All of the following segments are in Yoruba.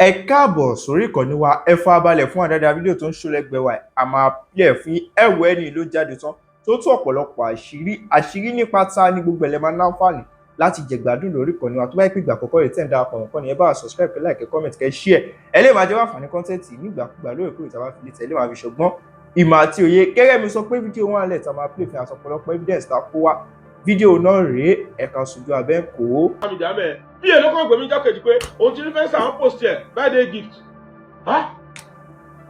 Ẹ káàbọ̀ sórí ìkànnì wa. Ẹ farabalẹ̀ fún àdáda fídíò tó ń ṣó lẹ́gbẹ̀ẹ́ wa. A máa play ẹ̀ fún yín. Ẹ wò, ẹni ló jáde tán tó tú ọ̀pọ̀lọpọ̀ àṣírí, àṣírí nípa ta ní gbogbo ẹ̀ lẹ́ máa náfààní láti jẹ̀gbádùn lórí ìkànnì wa. Tó bá yẹ pé ìgbà àkọ́kọ́ rẹ̀ tẹ̀ ń darapọ̀ mọ́ ìkànnì, ẹ bá wa subscribe, kẹ́ like, kẹ́ comment, kẹ́ share. Ẹ lè máa jẹ́ wá àǹfààní content nígbàkúgbà lóòrèkóòrè tá a bá fi lè tẹ̀lé, máa fi ṣọgbọ́n, ìmọ̀ àti òye. Gẹ́gẹ́ mi sọ pé fídíò wọn alẹ́ tá a máa play fi hàn ọ̀pọ̀lọpọ̀ evidence tá a kó wá. Fídíò náà rèé, ẹ̀ka sojú abẹ́ kó. Mi jà mẹ́ bí èlò kan gbèmí jákèjì pé òun ti rí fence àwọn post ẹ̀ birthday gift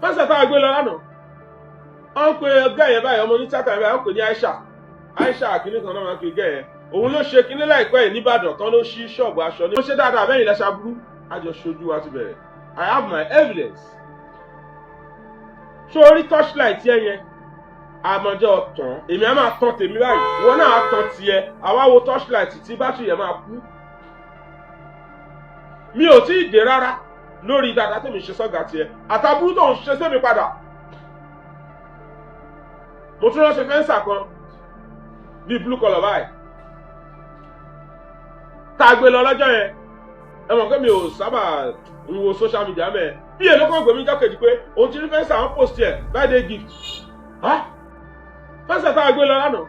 fence tá a gbé lọ lánàá. Wọ́n ń pe girl yẹn báyìí, ọmọ ní tíátà yẹn báyìí, wọ́n pè ní Aisha, Aisha kìíní kan náà máa ń pe girl yẹn. Òun ló ṣe kíní láìpẹ́ yìí nìbàdàn tán, ló ṣí ṣọ́ọ̀bù aṣọ ní. Ó ṣe dáadáa bẹ́yìn lẹ́ṣà burú àjọ ṣojú wa ti bẹ̀rẹ̀. I have my evidence. Ṣé orí torchlight yẹn yẹn àmọ̀jọ́ tán? Èmi á máa tán tèmi báyìí, ìwọ náà á tán tiẹ̀. Àwa wo torchlight tí bátìrì yẹn máa kú. Mi ò tí ì dé rárá lórí dáadáa tèmi ṣe sọ́gà tiẹ̀ àtàbúrú tó ń ṣe sẹ́mi padà. Mo tún ránṣẹ́ fence kan bíi blue colour báyìí tá a gbé lọ lọ́jọ́ yẹn. Ẹ mọ̀ pé mi ò sábà ń wo social media mẹ́. Bí èlò kan gbèmí jákèjì pé òun ti rí fence àwọn post ẹ̀ birthday gift fence tá a gbé lọ lánàá.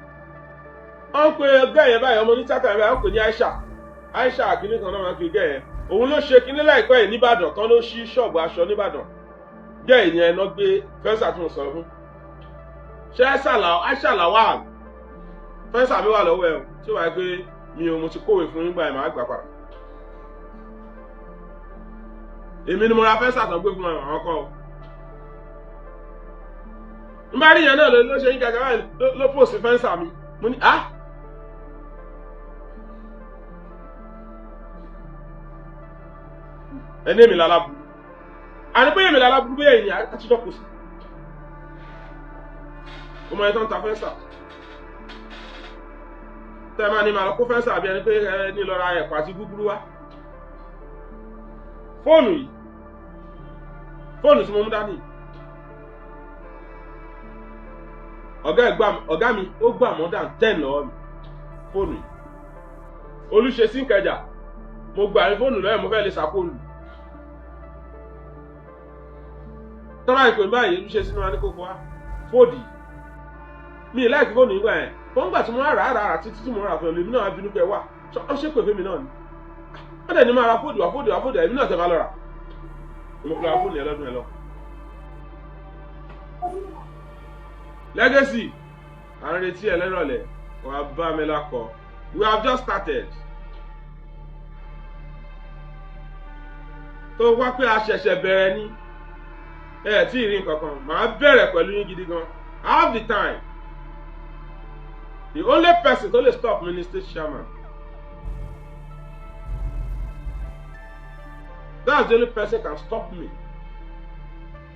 Wọ́n ń pe girl yẹn báyìí, ọmọ ní tíátà yẹn báyìí, wọ́n pè ní Aisha, Aisha kìíní kan náà máa ń pe girl yẹn. Òun ló ṣe kíní láìpẹ́ yìí nìbàdàn tán, ló ṣí ṣọ́ọ̀bù aṣọ nìbàdàn. Girl yẹn náà gbé fence tí mo sọ fún. Ṣé Aisha Lawal, fence mi wà lọ́wọ́ ẹ̀ tí ó wáyé pé mi ò mo ti kówé fún yín gbà ẹ̀, máa gbà padà. Èmi ni mo ra fence tán gbé fún àwọn kọ́ ọ. N bá rí yẹn náà ló ṣe yín gàgà báyìí, ló post fence mi. Mo ní ah, ẹni èmi lálábùrú, àní bóyá èmi lálábùrú, bóyá èyí àtijọ́ kò sí. Ọmọ yẹn tó ń ta fence, tẹ́ ẹ máa ní máa lọ kó fence àbí ẹni pé ẹ ní lọ ra ẹ̀pà àti gúgúrú wá. Fóònù yìí, fóònù tí mo mú dání, ọ̀gá ẹ̀ gbà, ọ̀gá mi ó gbà more than 10 lọ́wọ́ mi. Fóònù yìí, olùṣe sí Ìkẹjà, mo gbà ní fóònù lọ́yẹ̀, mo fẹ́ lè ṣàkóòlù tọ́lá ìpè báyìí. Olùṣe sínú wa ní kókó wa fóòdì mi láìkí fóònù yìí gbà yẹn. Fóònù gbà tí mo rà rà rà títí tí mo rà fún ẹ, lèmi náà bínú pé wà ọ ṣe pè fún mi náà ni. Wọ́n dẹ̀ ní máa ra fóònù wá, fóònù wá, fóònù. Èmi náà tẹ̀ máa lọ rà, mo fi ra fóònù yẹn lọ́dún yẹn lọ. Legacy, à ń retí ẹ lẹ́rọ̀lẹ́, wàá bá mi lákọ. We have just started. Tó wá pé a ṣẹ̀ṣẹ̀ bẹ̀rẹ̀ ni, ẹ tí ì rí nǹkan kan. Màá bẹ̀rẹ̀ pẹ̀lú yín gidi gan. I have the time. The only person tó lè stop me ni state chairman. That's the only person can stop me.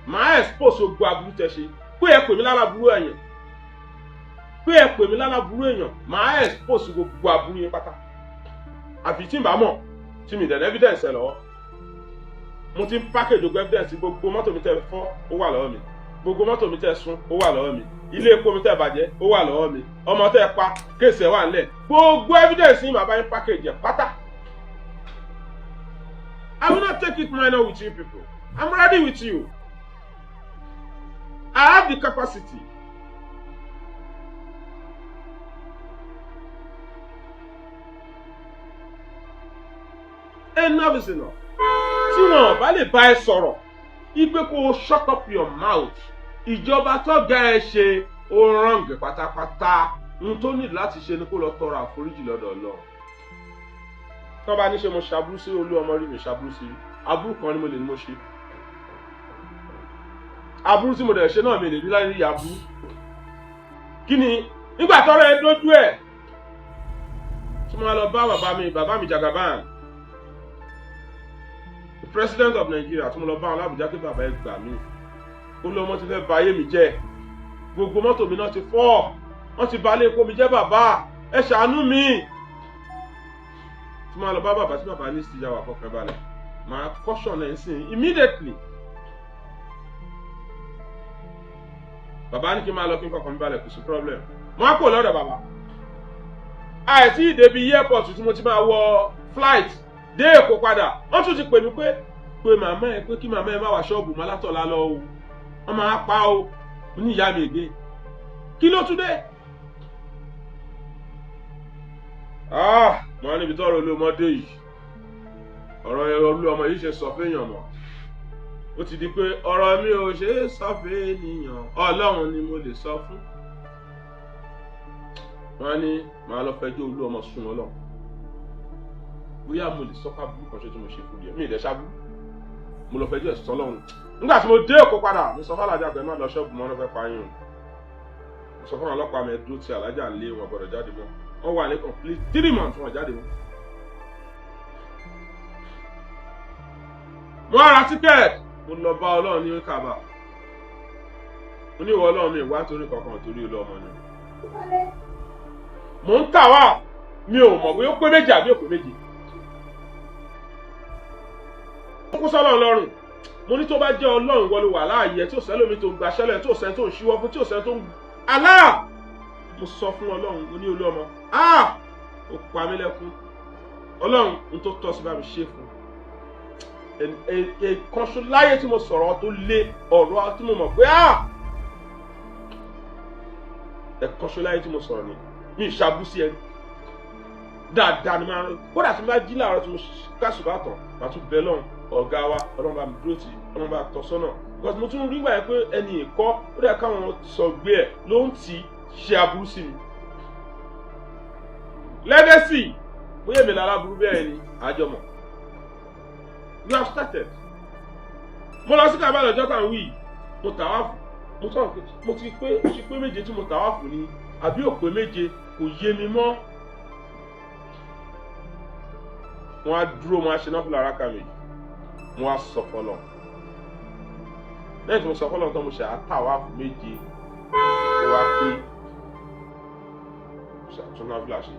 Màá expose gbogbo aburú tẹ ṣe pé ẹ pè mí láláburú èèyàn, pé ẹ pè mí láláburú èèyàn. Màá expose gbogbo aburú yín pátá, àfi tí n bá mọ̀ tí mi dẹ̀ evidence ẹ lọ́wọ́. Mo ti ń package gbogbo evidence. Gbogbo mọ́tò mi tẹ fọ́, ó wà lọ́wọ́ mi. Gbogbo mọ́tò mi tẹ sun, ó wà lọ́wọ́ mi. Ilé epo mi tẹ bàjẹ́, ó wà lọ́wọ́ mi. Ọmọ tẹ pa, case ẹ̀ wà ńlẹ̀. Gbogbo evidence yín, màá bá yín package ẹ̀ pátá. I will not take it minor with you people. I'm ready with you. I have the capacity. Enough is enough. Tí wọn bá lè bá ẹ sọ̀rọ̀ ipe kó o shut up your mouth, ìjọba tó ga ẹ ṣe ó wrong pátápátá. Ohun tó ní láti ṣe ni kó lọ tọrọ àforíjì lọ́dọ̀ Ọlọ́run. Tó bá ní ṣe mo ṣàbúrú sí olú ọmọ rí, mi ṣàbúrú sí aburú kan ni mo lè ní mo ṣe. Aburú tí mo dẹ̀ ṣe náà, mi lè rí láyé ní aburú. Kí ni nígbà tọ́rọ̀ ẹ dójú ẹ̀ tí mo lọ bá bàbá mi, bàbá mi Jagaban, the president of Nigeria, tí mo lọ bá wọn l'Ábùjá pé bàbá, ẹ gbà mí, ó lọ́mọ ti fẹ́ ba ayé mi jẹ́, gbogbo mọ́tò mi náà ti fọ́, wọ́n ti bà ilé epo mi jẹ́, bàbá, ẹ ṣàánú mi. Tí mo lọ bá bàbá, tí bàbá ní ìsìyàwó àfọkàn balẹ̀, màá caution ẹ̀ ń sìn immediately. Bàbá ní kí n máa lọ, kí n fọkàn mi balẹ̀, kò sí problem. Mo á kò lọ́dọ̀ bàbá, àìsí ìdèbí airport tí mo ti máa wọ flight dé Èkó padà, wọ́n tún ti pè mí pé Pé màmá ẹ pé kí màmá ẹ má wá ṣọ́ọ̀bù mọ́ látọ̀la lọ o, wọ́n máa pa o. Mo ní ìyá mi ègé, kí ló tún dé? Mo wá níbi tọ́rọ̀ olómọdé yìí, ọ̀rọ̀ olú ọmọ yìí ṣe sọ fẹ́yàn mọ́. Ó ti di pé ọ̀rọ̀ mi ò ṣe é sọ fẹ́nìyàn, Ọlọ́run ni mo lè sọ fún. Wọ́n ní màá lọ fẹjọ́ olú ọmọ sùn Ọlọ́run, bóyá mo lè sọ fábùrú kan ṣe tí mo ṣe fún yẹn, mi ì dẹ̀ ṣábù. Mo lọ fẹjọ́ ẹ̀sùn Ọlọ́run. Nígbà tí mo dé Èkó padà, mo sọ fún pé má lọ ṣọ́ọ̀bù mọ́, ọ́n fẹ́ pa yín o. Mo sọ fún ọlọ́pàá mi dúró ti alájà lé wọn, gbọ́dọ̀ jáde mọ́. Wọ́n wà ní complete 3 months, wọn jáde mọ́. Mo ra ticket, mo lọ bá Ọlọ́run ní Kàbà. Mo ní ìwọ Ọlọ́run, mi wá torí kankan, torí olú ọmọ ni mò ń tà wá. Mi ò mọ̀ bóyá ó pé méjì àbí ó pé méjì. Ó kú sọ́lọ́run lọ́rùn. Mo ní tó bá jẹ́ Ọlọ́run wọlé wà láàyè, tí ò sẹ́lómi tó ń gbaṣẹ́lẹ̀, tí ò sẹ́ni tó ń ṣíwọ́ fún, tí ò sẹ́ni tó ń alá. Mo sọ fún Ọlọ́run, mo ní olú ọmọ, ah, ó pa mí lẹ́kún. Ọlọ́run, n tó tọ́ sí bá mi ṣe fún ẹ̀ẹ̀kan ṣo láyé tí mo sọ̀rọ̀ tó lé ọ̀rọ̀ tí mo mọ̀ pé, ah, ẹ̀ẹ̀kan ṣo láyé tí mo sọ̀rọ̀ ni mi ì ṣàbù sí ẹni dáadáa ni máa ń. Kódà tí mo bá jí láàárọ̀ tí mo kásùbà tán, màá tún bẹ lọ́run ọ̀gá wa, Ọlọ́run bá mi dúró tì, Ọlọ́run bá tọ́ sọ́nà, because mo tún rí gbà yẹn pé ẹni ìkọ́ ó dẹ̀ káwọn sọ gbé ẹ̀ ló ń tì í ṣe aburú sí mi. Legacy, bóyá èmi lára burú bẹ́ẹ̀ ni àjọmọ̀. We have started. Mo lọ sí kábàlẹ̀ ọjọ́ kan wí, mo tàwáfù, mo tọ́ mo ti pé ó ti pé méje tí mo tàwáfù ni àbí ò pé méje, kò yé mi mọ́. Wọ́n á dúró, wọ́n á ṣe náfìlà rákà méjì, wọ́n á sọ fọlọ́. Lẹ́yìn tí mo sọ fọlọ́ tán, mo ṣe àtàwáfù méje, ó wá pé ṣàtún náfìlà ṣe.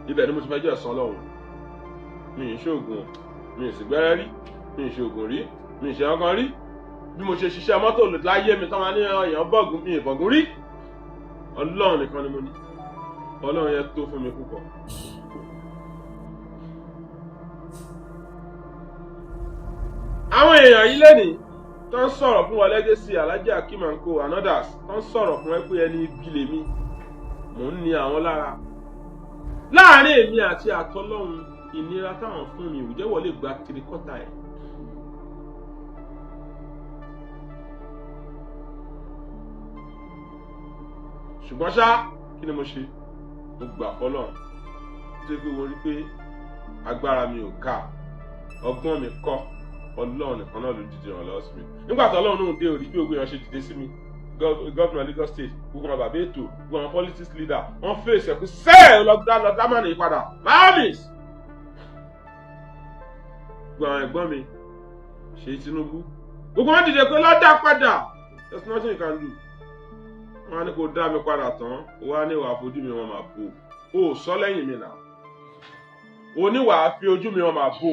Ibẹ̀ ni mo ti fẹ́ jẹ́ ẹ̀san Ọlọ́run. Mi ì ṣoògùn, mi ì sì gbẹ́rẹ́ rí, mi ì ṣoògùn rí, mi ì ṣe ọkàn rí. Bí mo ṣe ṣiṣẹ́ mọ́tò láyé mi tán, máa ní èèyàn bọ́ọ̀gùn, mi ì bọ̀gùn rí. Ọlọ́run nìkan ni mo ní. Ọlọ́run yẹn tó fún mi púpọ̀. Àwọn èèyàn yìí lẹ́nìí tó ń sọ̀rọ̀ fún wa, Legacy, Alhaji Akeem and co and others, tó ń sọ̀rọ̀ fún ẹ pé ẹni ibi lèmi, mò ń ní àwọn lára. Láàárín èmi àti àtọlọ́run, ìnira táwọn fún mi, ìjẹ́ wọ́n lè gba tirikọ́tà ẹ̀. Ṣùgbọ́n ṣá, kí ni mo ṣe? Mo gbà fọlọ́run tó pé mo rí pé agbára mi ò ká, ọgbọ́n mi kọ́. Ọlọ́run nìkan náà ló dìde ìrànlọ́wọ́ sí mi. Nígbà tó Ọlọ́run náà dé, orí bí ogun èèyàn ṣe dìde sí mi, Governor Lagos State, gbogbo àwọn bàbá ètò, gbogbo àwọn politics leader, wọ́n fèsì ẹ̀kú sẹ́ẹ̀ lọ́dá lọ́dámánì padà máàmìs. Gbogbo àwọn ẹ̀gbọ́n mi, Ṣèyí Tinubu, gbogbo wọn dìde pé lọ́dá padà. There's nothing you can do. Wọ́n á ní kó dá mi padà tán, ó wá ní ìwà àfojú mi wọn máa bò ó sọ lẹ́yìn mi náà, oníwàá fi ojú mi wọn máa bò,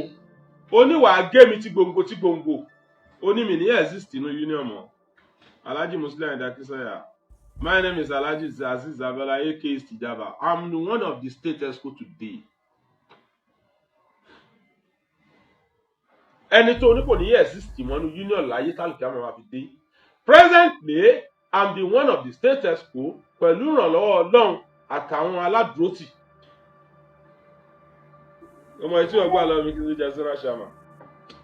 oníwàá gé mi tí gbòǹgbò tí gbòǹgbò, oní mi ní exist inú union mọ́. Alhaji Muslim Akínsànyà, my name is Alhaji Azeez Abiola, aka Istijaba. I'm the one of the state exco today. Ẹni tó ní kò ní exist mọ́ ní union láyé tálùkì àmọ́ máa fi dé. Presently, I'm the one of the state exco pẹ̀lú ìrànlọ́wọ́ Ọlọ́run àtàwọn aládùúrótì. Ọmọ etí ọgbà lọ mi kí n tó jẹ sínú àṣàmà.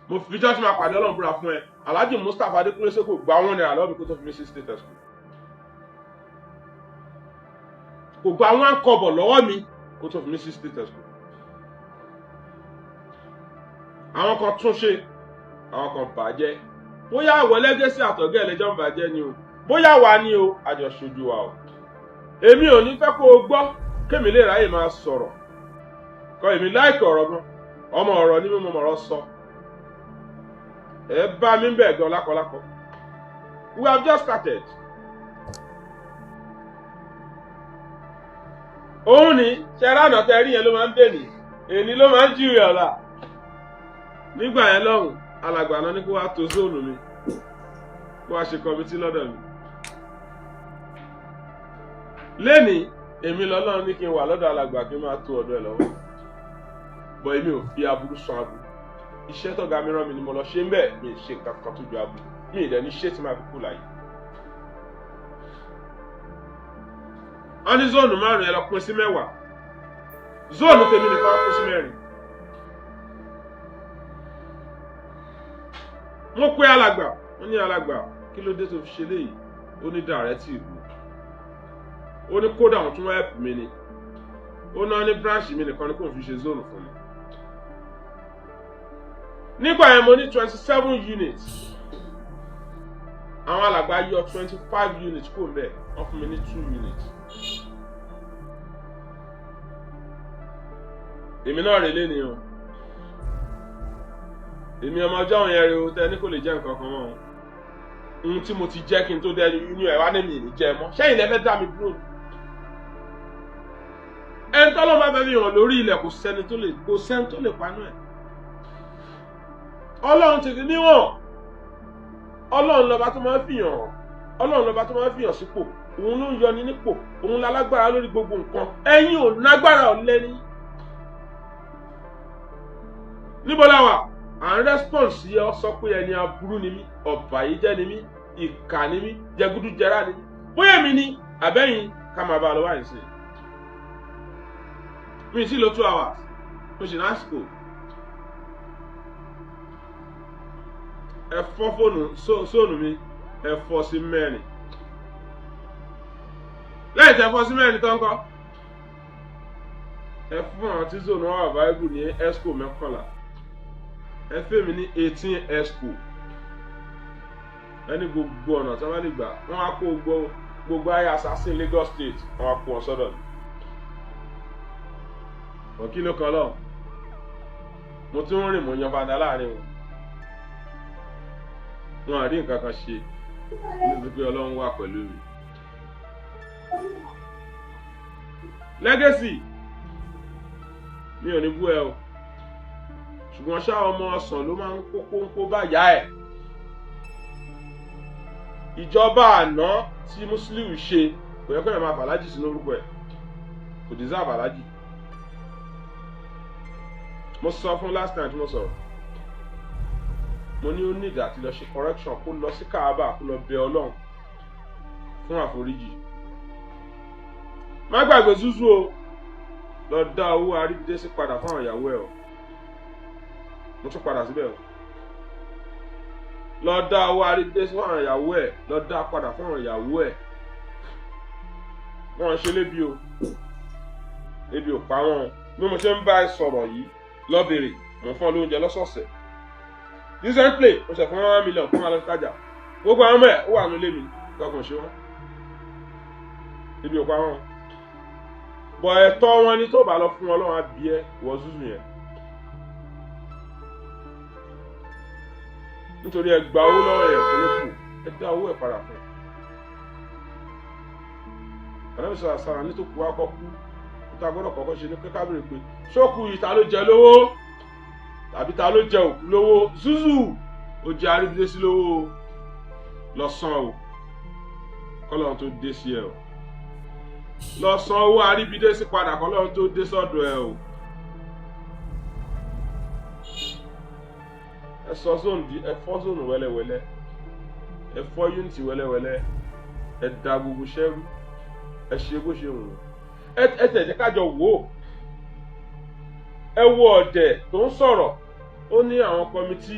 Mo fi jọ́ tí máa pàdé Ọlọ́run búra fún ẹ, Alhaji Mustapha Adékúnlé Sókò gba ₦1 lọ́wọ́ mi kó tó fi mí sí state exco. Kò gba 1 kọ́bọ̀ lọ́wọ́ mi kó tó fi mí sí state exco. Àwọn kan tún ṣe, àwọn kan bàjẹ́. Bóyá àwọ̀ Legacy àtọ̀gẹ́ ẹlẹ́jọ́ ń bàjẹ́ ni o, bóyá wà ní o, àjọṣojú wa o. Èmi ò ní fẹ́ kó o gbọ́ kémi lè ráyè máa sọ̀rọ̀ kọ́. Èmi láìkì ọ̀rọ̀ gan, ọmọ ọ̀rọ̀ ní mímọ ọ̀rọ̀ sọ. Ẹ bá mi bẹ̀ gan lákọlákọ. We have just started. Òun ni ṣẹlá àná tẹ rí yẹn ló máa ń dè ní èní, ló máa ń jíwèé ọ̀la. Nígbà yẹn lọ́hùn, alàgbà náà ní kó wá to zone mi, kó wá ṣe committee lọ́dọ̀ mi. Lẹ́nìí, èmi lọ́lọ́run ní kí n wà lọ́dọ̀ alàgbà, kí n máa tó ọ̀dọ̀ ẹ̀ lọ́wọ́ bọ̀. Èmi ò fi aburú san aburú. Iṣẹ́ tọ́ga mi rán mi ni mo lọ ṣe ń bẹ̀. Mi ṣe nǹkan kan tó ju aburú, mi ì dẹ̀ ní ṣé tí máa fi kú láyé. Wọ́n ní zone 5, ẹ lọ pín sí 10. Zone tèmi nìkan pín sí 4. Mo pe alàgbà, wọ́n ní alàgbà, kí ló dé tó fi ṣe léyìí? Ó ní directive, ó ní kódà wọn tún wá help mi ni, ó náà ní branch mi nìkan ni kò fi ṣe zone fún mi. Nígbà yẹn mo ní 27 units, àwọn alàgbà yọ 25 units kúrò mbẹ̀, wọ́n fún mi ní 2 units. Èmi náà rè léni o, èmi ọmọ ọjọ́ òun yẹn rè o, tẹ ní kò lè jẹ́ nǹkan kan mọ́ o. Ohun tí mo ti jẹ́ kí n tó dẹni inú ẹ̀ wá ní mi ní jẹ́ mọ́, ṣẹ́yìn lẹ́fẹ́ dá mi dúró ni. Ẹni tọ́lọ́ máa fẹ́ fi hàn lórí ilẹ̀, kò sẹ́ni tó lè, kò sẹ́ni tó lè panú ẹ̀. Ọlọ́run ti fi níwọ̀n, Ọlọ́run lọ́ba tó máa ń fìyàn hàn, Ọlọ́run lọ́ba tó máa ń fìyàn sípò, òun ló ń yọni nípò, òun lálágbára lórí gbogbo nǹkan. Ẹ̀yin ò nágbára ọ̀lẹ́ni. Níbo la wà? À ń response yẹ ọ sọ pé ẹni aburú ni mí, ọ̀bàyéjẹ́ ni mí, ìkà ni mí, jẹgúdújẹrá ni mí. Bóyá èmi ni àbẹ́yìn ká máa bá a lọ wáyé sí i. Mi sì lo 2 hours, mo sì lásìkò. Ẹ fọ́ fóònù sóònù mi, ẹ fọ́ sí 4. Lẹ́yìn tí ẹ fọ́ sí 4 tán kọ́, ẹ fún àwọn tí zone wà available ní esco 11. Ẹ fẹ́ mi ní 18 esco. Ẹni gbogbo ọ̀nà tí wọ́n bá lè gbà, wọ́n á kó gbogbo ayé assassin Lagos State, wọ́n á kó wọn sọ́dọ̀ mi. Kí ló kan lọ? Mo tún ń rìn, mo yan fada láàrin wọn. Wọn à rí nǹkan kan ṣe nítorí pé Ọlọ́run wà pẹ̀lú mi. Legacy, mi ò ní bú ẹ o, ṣùgbọ́n ṣá ọmọ ọsàn ló máa ń kó kóńkó báyà ẹ̀. Ìjọba àná tí Musiliu ṣe kò yẹ kó yẹ máa fàlájì sínú orúkọ ẹ̀, kò deserve àlájì. Mo sọ fún last time tí mo sọ̀rọ̀, mo ní ó ní ìdá àti lọ ṣe correction, kó lọ sí Kaaba, kó lọ bẹ Ọlọ́run fún àforíjì. Má gbàgbé Zuzu o, lọ dá owó Aríbidésí padà fún àwọn ìyàwó ẹ o. Mo tún padà síbẹ̀ o. Lọ dá owó Aríbidésí fún àwọn ìyàwó ẹ, lọ dá padà fún àwọn ìyàwó ẹ. Wọ́n ṣe lébi o, ebi ò pa wọ́n. Bí mo ṣe ń bá ẹ sọ̀rọ̀ yìí, lọ bèrè, mo fún ọ lóúnjẹ lọ́sọ̀ọ̀sẹ̀. Recently mo ṣe fún 1 million fún alẹ́ tajà. Gbogbo àwọn ọmọ ẹ̀ ó wà nílé mi, kankan ṣe wọ́n. Ebi ò pa wọ́n. Bọ̀ ẹ̀tọ́ wọn ni tó bá lọ fún Ọlọ́run á bí ẹ wọ Zuzu yẹn. Nítorí ẹ gba owó lọ́wọ́ ẹ̀ fún lókù, ẹ dá owó ẹ̀ padà fún un. Ànábì sọ̀rọ̀ àsàrà ní tó kú wá kọ́ kú. Níta gbọ́dọ̀ kọ́kọ́ ṣe ní pé ká béèrè pé ṣókù yìí ta ló jẹ lówó tàbí ta ló jẹ òkú lówó? Zuzu ó jẹ Aríbidésí lówó, lọ san o, kọ́lọ́run tó dé sí ẹ o. Lọ san owó Aríbidésí padà kọ́lọ́run tó dé sọ́dọ̀ ẹ o. Ẹ sọ zone di, ẹ fọ́ zone wẹ́lẹ́wẹ́lẹ́, ẹ fọ́ unity wẹ́lẹ́wẹ́lẹ́, ẹ da gbogbo ṣẹ́rú, ẹ ṣe bó ṣe wù ú. Ẹ tẹ̀ jẹ́ kájọ wò ó. Ẹ wo ọ̀dẹ̀ tó ń sọ̀rọ̀, ó ní àwọn kọmitì.